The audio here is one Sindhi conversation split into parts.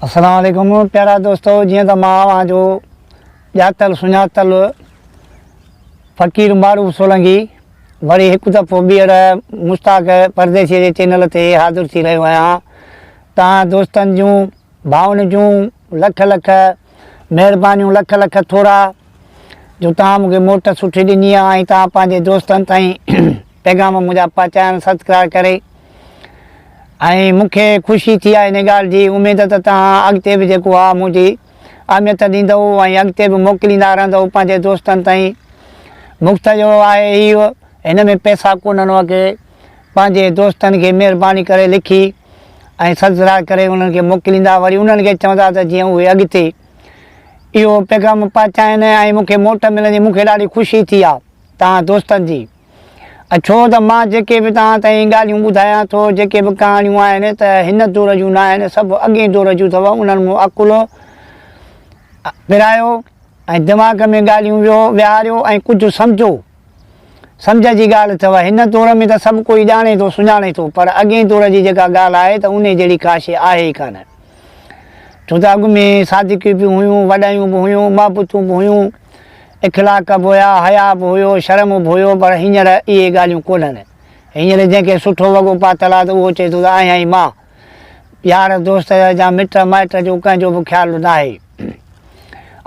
السلام عليڪم پيارا دوستو جيئن ته مان اوهان جو ڄاتل سڃاتل فقير معروف سولنگي وري هڪ دفعو ٻيهر مشتاق پرديسي جي چينل تي حاضر ٿي رهيو آهيان توهان دوستن جون ڀائن جون لک لک مهربانيون لک لک ٿورا جو توهان مونکي موٽ سٺي ڏني آهي ۽ توهان پنهنجي دوستن تائين پيغام منهنجا پهچائڻ سبسڪرائب ڪري ۽ مون کي خوشي ٿي آهي ان ڳالهه جي اميد ته توهان اڳتي به جيڪو آهي منهنجي اهميت ڏيندؤ ۽ اڳتي به موڪليندا رهندؤ پنهنجي دوستن تائين مفت جو آهي هي هن ۾ پئسا ڪونهن ڪي پنهنجي دوستن کي مهرباني ڪري لکي ۽ سبسڪرائب ڪري انهن کي موڪليندا وري انهن کي چوندا ته جيئن اهي اڳتي اهو پيغام پهچائن ۽ مون کي موٽ ملندي مون کي ڏاڍي خوشي ٿي آهي توهان دوستن جي ۽ ڇو ته مان جيڪي به توهان تائين ڳالهيون ٻڌايان ٿو، جيڪي به ڪهاڻيون آهن ته هن دور جون نه آهن، سڀ اڳئين دور جون اٿو، انهن مون عقل پرايو ۽ دماغ ۾ ڳالهيون ويو ويهاريو ۽ ڪجهه سمجهو. سمجهه جي ڳالهه اٿو. هن دور ۾ ته سڀ ڪوئي ڄاڻي ٿو، سڃاڻي ٿو، پر اڳئين دور جي جيڪا ڳالهه آهي ته انهي جهڙي ڪا شيء آهي ئي ڪانه. ڇو ته اڳ ۾ صادقيون به هيون، وڏايون به هيون، محبتون به هيون، اخلاق به هيا، حياء به هيو، شرم به هيو، پر هينئر اهي ڳالهيون ڪونهن. هينئر جنهن کي سٺو وڳو پاتل آهي ته اهو چئي ٿو ته آهيان ئي مان. يار دوست يا مٽ مائٽ جو ڪنهن جو به خيال ناهي.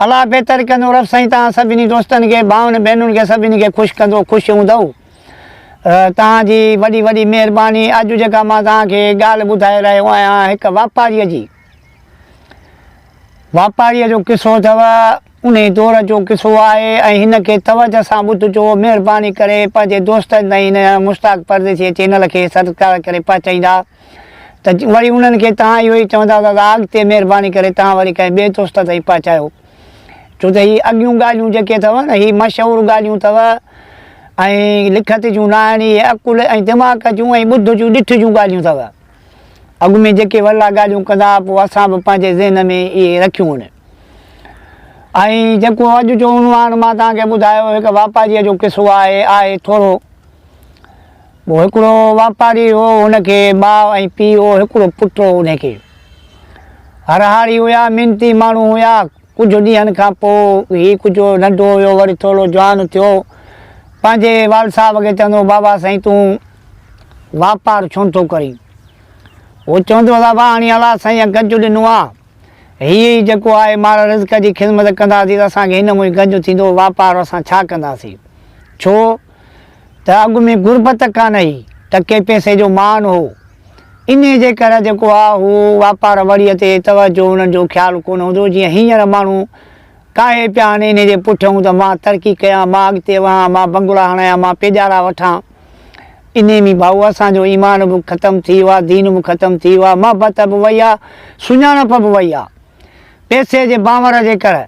الله بهتر ڪندو، رب سائين توهان سڀني دوستن کي، ڀائن ڀينرن کي سڀني کي خوش ڪندو، خوش هوندؤ. توهان جي وڏي وڏي مهرباني. اڄ جيڪا مان توهان کي ڳالهه ٻڌائي رهيو آهيان هڪ واپاريء جي. واپاريء جو قصو اٿو، انهي دور جو قصو آهي ۽ هن کي توجه سان ٻڌجو، مهرباني ڪري پنهنجي دوستن تائين هن مشتاق پرديسيء چينل کي سبسڪرائب ڪري پهچائيندا ته وري انهن کي توهان اهو ئي چوندا ته ادا اڳتي مهرباني ڪري توهان وري ڪنهن ٻئي دوست تائين پهچايو ڇو ته هي اڳيون ڳالهيون جيڪي اٿو نه هي مشهور ڳالهيون اٿو ۽ لکت جون نه آهن اهي عقل ۽ دماغ جون ۽ ٻڌ جون ڏٺ جون ڳالهيون اٿو. اڳ ۾ جيڪي وڏڙا ڳالهيون ڪندا ها پوء اسان به پنهنجي ذهن ۾ اهي رکيون هن. ۽ جيڪو اڄ جو عنوان مان توهان کي ٻڌايو هڪ واپاريء جو قصو آهي، آهي ٿورو. پوء هڪڙو واپاري هو هن کي ماء ۽ پيء هو هڪڙو پٽ هو ان کي. هر هاري هيا محنتي ماڻهو هيا ڪجهه ڏينهن کان پوء هي ڪجهه ننڍو هيو وري ٿورو جوان ٿيو پنهنجي والد صاحب کي چوندو هو بابا سائين تون واپار ڇو نٿو ڪرين؟ هو چوندو هو بابا هاڻي الله سائينء گنج ڏنو آ، هيء ئي جيڪو آهي مال رزق جي خدمت ڪنداسين ته اسان کي هن مان ئي گنج ٿيندو، واپار اسان ڇا ڪنداسين؟ ڇو ته اڳ ۾ غربت ڪانه هئي، ٽڪي پئسي جو مان هو، انهيء جي ڪري جيڪو آ هو واپار وڙيء تي توجه انهن جو خيال ڪونه هوندو هو، جيئن هينئر ماڻهو ڪاهي پيا آهن انهي جي پٺيون ته مان ترقي ڪيان، مان اڳتي وهان، مان بنگلا هڻايان، مان پيڄارا وٺان. انهي ۾ ڀائو اسان جو ايمان به ختم ٿي ويو آهي، دين به ختم ٿي ويو آهي، محبت به وئي آهي، سڃاڻپ به وئي آهي. پئسي جي بانور جي ڪري.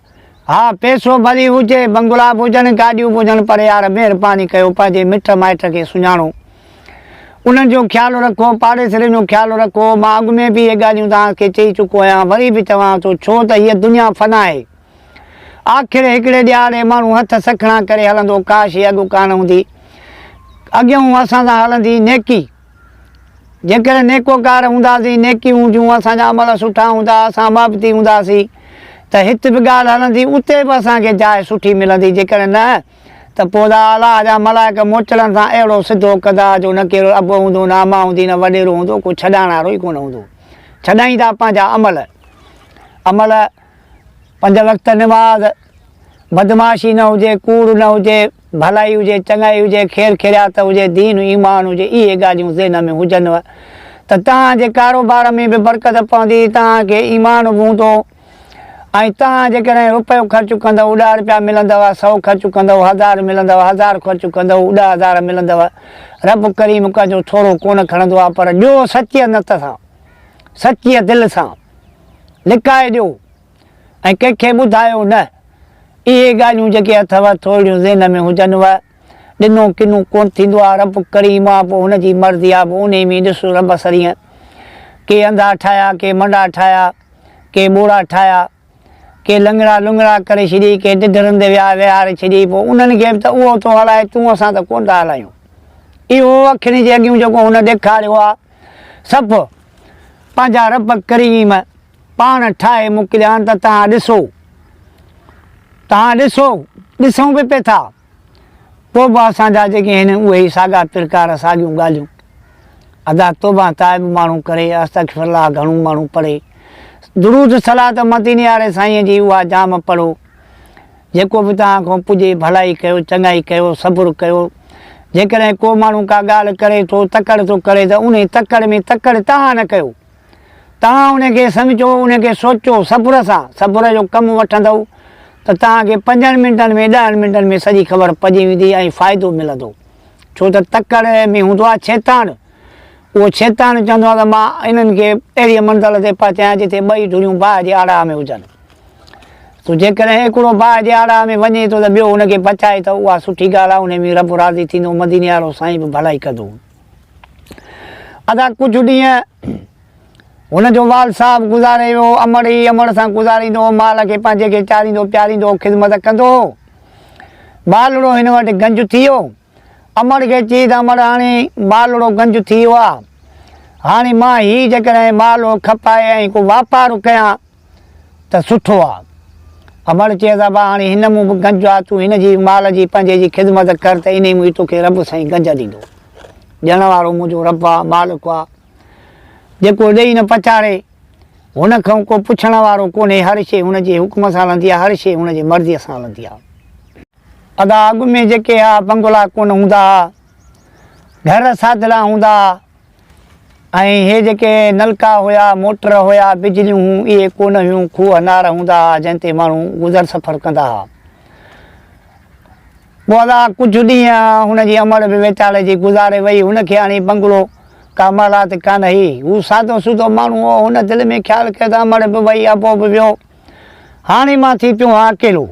ها پئسو ڀلي هجي، بنگلا به هجن، گاڏيون به هجن پر يار مهرباني ڪيو پنهنجي مٽ مائٽ کي سڃاڻو. انهن جو خيال رکو، پاڙيسرين جو خيال رکو، مان اڳ ۾ به اهي ڳالهيون توهان کي چئي چڪو آهيان، وري به چوان ٿو، ڇو ته هيء دنيا فنا آهي. آخر هڪڙي ڏهاڙي ماڻهو هٿ سکڻا ڪري هلندو، ڪا شيء اڳ ڪانه هوندي. اڳيئون اسان سان هلندي نيڪي. جيڪڏهن نيڪوڪار هونداسين، نيڪيون هونديون، اسان جا عمل سٺا هوندا، اسان محبتي هونداسين ته هت به ڳالهه هلندي، اتي به اسان کي جاء سٺي ملندي، جيڪڏهن نه ته پوء ته الله جا ملائڪ موچڙن سان اهڙو سڌو ڪندا جو نه ڪير ابو هوندو، نه امان هوندي، نه وڏيرو هوندو، ڪو ڇڏائڻ وارو ئي ڪونه هوندو. ڇڏائيندا پنهنجا عمل. عمل، پنج وقت نماز، بدمعاشي نه هجي، ڪوڙ نه هجي، ڀلائي هجي، چڱائي هجي، خير خيرات هجي، دين ايمان هجي، اهي ڳالهيون ذهن ۾ هجنو ته توهان جي ڪاروبار ۾ به برڪت پوندي، توهان کي ايمان به هوندو. ۽ توهان جيڪڏهن رپيو خرچ ڪندؤ ڏهه رپيا ملندؤ، سئو خرچ ڪندؤ هزار ملندؤ، هزار خرچ ڪندؤ 10,000 ملندؤ. رب ڪريم ڪنهن جو ٿورو ڪونه کڻندو آهي پر ڏيو سچيء نت سان، سچيء دل سان، لڪائي ڏيو ۽ ڪنهن کي ٻڌايو نه. اهي ڳالهيون جيڪي اٿئو ٿورڙيون ذهن ۾ هجنو. ڏنو ڪنو ڪونه ٿيندو آهي، رب ڪريم آهي پوء هن جي مرضي آهي پوء انهي ۾ ڏس رب سرينء ڪي انڌا ٺاهيا ڪي منڊا ٺاهيا. ڪي ٻوڙا ٺاهيا، ڪي لنگڙا لنگڙا ڪري ڇڏيئي، ڪي ڍڍرن تي ويا ويهاري ڇڏيئي، پوء انهن کي به ته اهو ٿو هلائي، تون اسان ته ڪونه ٿا هلايون. اهو اکين جي اڳيون جيڪو هن ڏيکاريو آ، سڀ پنهنجا رب ڪريم پاڻ ٺاهي موڪليان ته توهان ڏسو. توهان ڏسو، ڏسون به پئي ٿا. پوء به اسان جا جيڪي آهن اهي ئي ساڳا پرڪار، ساڳيون ڳالهيون. ادا توبه تائب ماڻهو ڪري، استغفر الله گهڻو ماڻهو پڙهي. درود صلات مديني واري سائينء جي اها جام پڙهو. جيڪو به توهان کان پڄي ڀلائي ڪيو، چڱائي ڪيو، صبر ڪيو. جيڪڏهن ڪو ماڻهو ڪا ڳالهه ڪري ٿو، تڪڙ ٿو ڪري ته انهي تڪڙ ۾ تڪڙ توهان نه ڪيو. توهان ان کي سمجهو، ان کي سوچو، صبر سان، صبر جو ڪم وٺندؤ ته توهان کي پنجن منٽن ۾ ڏهن منٽن ۾ سڄي خبر پئجي ويندي ۽ فائدو ملندو. ڇو ته تڪڙ ۾ هوندو آهي شيطان. اهو شيطان چوندو آهي ته مان انهن کي اهڙيء منزل تي پهچايان جتي ٻئي ڌريون باهه جي آڙاهه ۾ هجن. سو جيڪڏهن هڪڙو باهه جي آڙاهه ۾ وڃي ٿو ته ٻيو ان کي بچائي ته اها سٺي ڳالهه آهي، ان ۾ رب راضي ٿيندو، مديني وارو سائين به ڀلائي ڪندو. ادا ڪجهه ڏينهن هن جو والد صاحب گذاري ويو، امڙ ئي امڙ سان گذاريندو هو، مال کي پنهنجي کي چاريندو پياريندو هو، خدمت ڪندو هو. مالڙو هن وٽ گنج ٿي ويو. امڙ کي چي ته امڙ هاڻي مالڙو گنج ٿي ويو آ، هاڻي مان هي جيڪڏهن مال کپائي ۽ ڪو واپار ڪيان ته سٺو آ. امڙ چيس ابا هاڻي هن مون به گنج آ، تون هن جي مال جي پنهنجي جي خدمت ڪر ته انهي مون ئي توکي رب سائين گنج ڏيندو. ڏيڻ وارو منهنجو رب آ، مالڪ آ، جيڪو ڏئي نه پچاري. هن کان ڪو پڇڻ وارو ڪونهي، هر شيء هن جي حڪم سان هلندي آ، هر شيء هن جي مرضيء سان هلندي آ. ادا اڳ ۾ جيڪي ها بنگلا ڪونه هوندا ها، گهر سادڙا هوندا ها ۽ هي جيڪي نلڪا هيا، موٽر هيا، بجليون هيون، اهي ڪونه هيون، کوهه نار هوندا ها جنهن تي ماڻهو گذر سفر ڪندا ها. پوء ادا ڪجهه ڏينهن هن جي امڙ به ويچاري جي گذاري وئي، هن کي هاڻي بنگلو ڪا محلات ڪانه هئي، هو سادو سودو ماڻهو هو، هن دل ۾ خيال ڪيو ته امڙ به وئي، ابو به ويو، هاڻي مان ٿي پيو آهيان اڪيلو.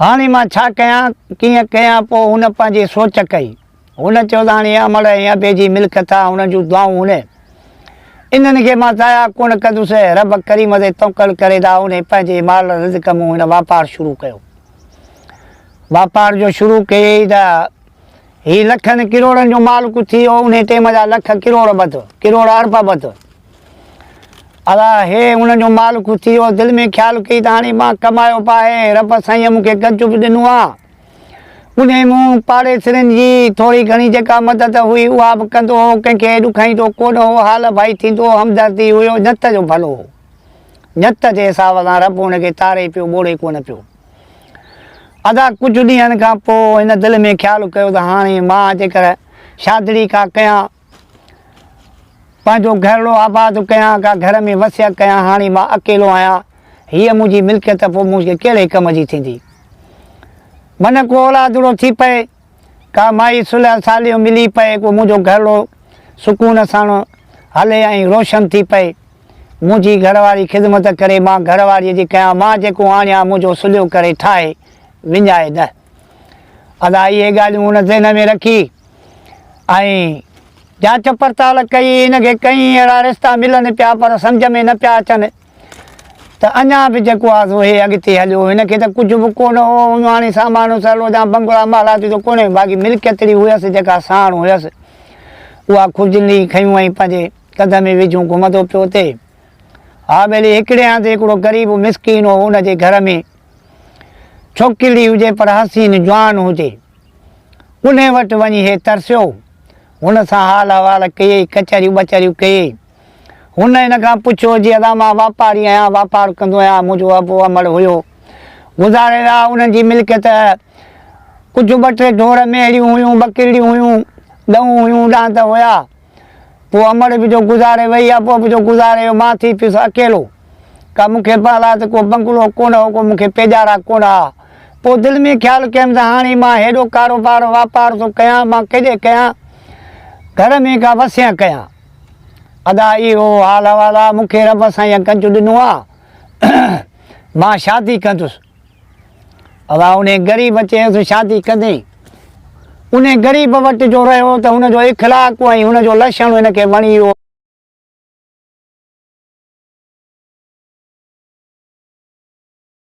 هاڻي مان ڇا ڪيان، ڪيئن ڪيان؟ پوء هن پنهنجي سوچ ڪئي. هن چيو ته هاڻي امڙ ۽ ابي جي ملڪيت آ، هنن جون دعائون هن. انهن کي مان ضايع ڪونه ڪندس. رب ڪريم تي توڪل ڪري ته انهي پنهنجي مال رزق مون هن واپار شروع ڪيو. واپار جو شروع ڪيائين ته هي لکن ڪروڙن جو مالڪ ٿي ويو، انهي ٽيم جا لک ڪروڙ ٻڌ، ڪروڙ ارب ٻڌ. ادا هي انهن جو مالڪ ٿي ويو، دل ۾ خيال ڪئي ته هاڻي مان ڪمايو به آهي، رب سائينء مون کي گنج به ڏنو آ. انهي مون پاڙيسرين جي ٿوري گهڻي جيڪا مدد هئي اها به ڪندو هو، ڪنهن کي ڏکائيندو ڪونه هو، حال ڀائي ٿيندو هو، همدردي هيو، نت جو ڀلو هو. نت جي حساب سان رب هن کي تاري پيو، ٻوڙي ڪونه پيو. ادا ڪجهه ڏينهن کان پوء هن دل ۾ خيال ڪيو ته هاڻي مان جيڪر شادڙي ڪا ڪيان، پنهنجو گهرڙو آباد ڪيان، ڪا گهر ۾ وسيع ڪيان، هاڻي مان اڪيلو آهيان، هيء منهنجي ملڪيت پوء مون کي ڪهڙي ڪم جي ٿيندي؟ من ڪو اولادڙو ٿي پئي، ڪا مائي صلح صالح ملي پئي، ڪو منهنجو گهرڙو سڪون ساڻ هلي ۽ روشن ٿي پئي. منهنجي گهر واري خدمت ڪري، مان گهر واريء جي ڪيان، مان جيڪو آڻيان منهنجو سليو ڪري ٺاهي، وڃائي نه. ادا اهي ڳالهيون هن ذهن ۾ رکي ۽ جاچ پڙتال ڪئي. هن کي ڪئين اهڙا رشتا ملن پيا پر سمجهه ۾ نه پيا اچن ته اڃا به جيڪو آهي سو هي اڳتي هليو. هن کي ته ڪجهه به ڪونه هو، هاڻي سامان سهلو جا بنگلا محلات ته ڪونهي، باقي ملڪيتڙي هيس جيڪا ساڻ هيس اها خرجني کنيون ۽ پنهنجي ڪنڌ ۾ وجهون گهمندو پيو اتي. ها ٻيلي هڪڙي هنڌ هڪڙو غريب مسڪين هو ان جي گهر ۾ ڇوڪري هجي پر حسين جوان هجي. انهي وٽ وڃي هي ترسيو. هن سان حال احوال ڪيئي ڪچهريون ٻچهريون ڪيئي. هن هن کان پڇيو جي ادا مان واپاري آهيان واپار ڪندو آهيان منهنجو ابو امڙ هيو گذاري ويا انهن جي ملڪيت ڪجهه ٻه ٽي ڍور ميهڙيون هيون ٻڪرڙيون هيون ڏئون هيون ڏاند هيا. پوء امڙ به جو گذاري وئي، ابو به جو گذاري ويو، مان ٿي پيس اڪيلو. ڪا مون کي بالات ڪو بنگلو ڪونه هو، ڪو مون کي پيڄارا ڪونه ها. پوء دل ۾ خيال ڪيم ته هاڻي مان هيڏو ڪاروبار واپار ٿو ڪيان، مان ڪيڏي ڪيان، گهر ۾ ڪا وسيان ڪيان. ادا اهو حال احوال آ، مون کي رب سائينء گنج ڏنو آ، مان شادي ڪندس. ادا انهي غريب چيس شادي ڪندين؟ انهي غريب وٽ جو رهيو ته هن جو اخلاق ۽ هن جو لڇڻ هن کي وڻي ويو.